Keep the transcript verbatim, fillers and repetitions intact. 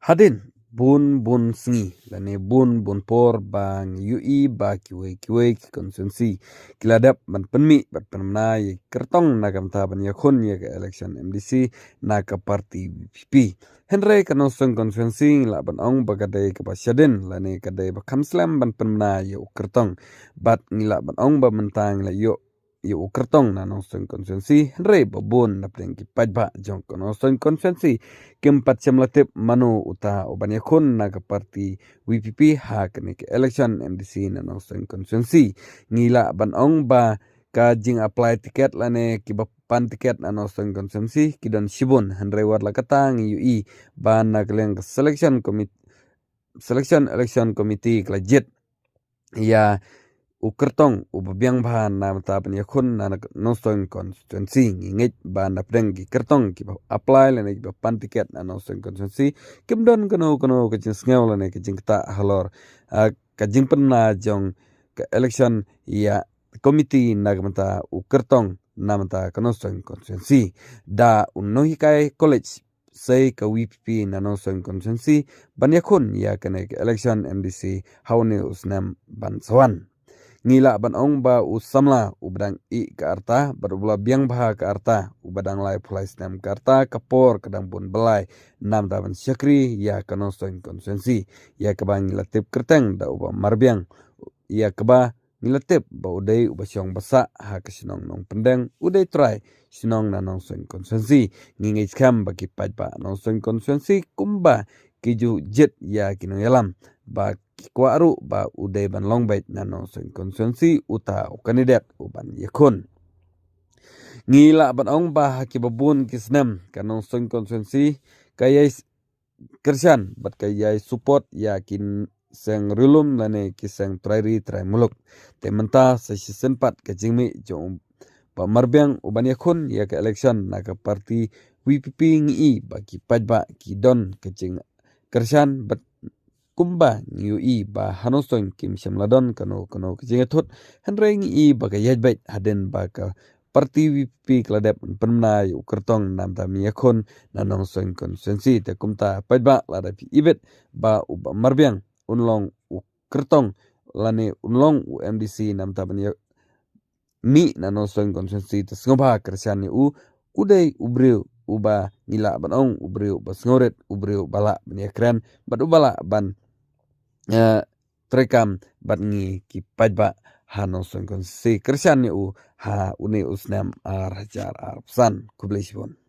Hadien bun bun sngi lane bun bun por ba ngi ïohi ba kiwei kiwei ki constituency ki la dep ban pynmih bad pynbna ïa ki kyrtong na ka bynta ban ïakhun ïa ka election M D C na ka party V P P. Hynrei ka Nongstoiñ constituency ngi lah ban ong ba ka dei kaba shadien lane ka dei ba kham slem ban pynbna ïa u kyrtong. Bad ngi lah ban ong ba mynta ngi la ïoh ïa u kyrtong na Nongstoiñ constituency, hynrei ba bun na pdeng ki paidbah jong ka Nongstoiñ constituency kim pat shym la tip mano uta uban ïakhun na ka party V P P ha kane ka election M D C na Nongstoiñ constituency. Ngi lah ban ong ba ka jing apply ticket lane kiba pan ticket na Nongstoiñ constituency ki don shibun, hynrei wat la katta ngi ïohi ba na ka liang ka selection committee, selection election committee ka la jied ïa u kyrtong uba biang bha na bynta ban ïakhun na Nongstoiñ constituency. Ngi ngeit ba na pdeng ki kyrtong kiba apply lane kiba pan ticket na Nongstoiñ constituency kim don kano kano ka jingsngew lane ka jingktah halor, ah, ka jingpynbna jong ka election ïa committee na ka bynta u kyrtong na bynta ka Nongstoiñ constituency. Da u nonghikai college sei ka V P P na Nongstoiñ constituency ban ïakhun ïa kane ka election M D C ha une u snem ban sa wan. Ngi lah ban ong ba u samla uba dang ih ka rta bad uba la biang bha ka rta, uba dang laiphew lai snem ka rta, ka por ka dang bun byllai na bynta ban shakri ïa ka Nongstoiñ constituency, ïa kaba ngi la tip kyrteng da uba marbiang, ïa kaba ngi la tip ba u dei uba shong ba sah ha ka shnong Nongpyndeng, u dei trai shnong na Nongstoiñ constituency. Ngi ngeit skhem ba ki paidbah Nongstoiñ constituency kumba ki ju jied ïa ki nongïalam ba ki kwah ruh ba u dei ban long beit na Nongstoiñ constituency uta u candidate uban ïakhun. Ngi lah ban ong ba ha kiba bun ki snem ka Nongstoiñ constituency ka ïai kyrshan bad ka ïai support ïa ki seng ri lum lane ki seng trai ri trai muluk. Te mynta sa shisien pat ka jingmih jong u ba marbiang uban ïakhun ïa ka election na ka party V P P ngi i ba ki paidbah ki don ka jingkyrshan bad kumba ngi ïohi ba ha Nongstoiñ kim shym la don kano kano ka jingïathut, hynrei ngi i ba ka ïaid beit hadien ba ka party V P P ka la dep pynbna ïa u kyrtong na bynta ban ïakhun na Nongstoiñ constituency. Te kumta paidbah lada phi ibit ba u ba marbiang un long u kyrtong lane un long u M D C na bynta ban ïa mih na Nongstoiñ constituency, te sngewbha kyrshan ïa u. U dei u briew uba ngi lah ban ong u briew uba sngewrit, u briew uba lah ban ïakren bad uba lah ban, eh, treikam bad ngi ki paidbah ha Nongstoiñ constituency. Kyrshan ïa u ha une u snem ar hajar arphew san. Khublei shibun.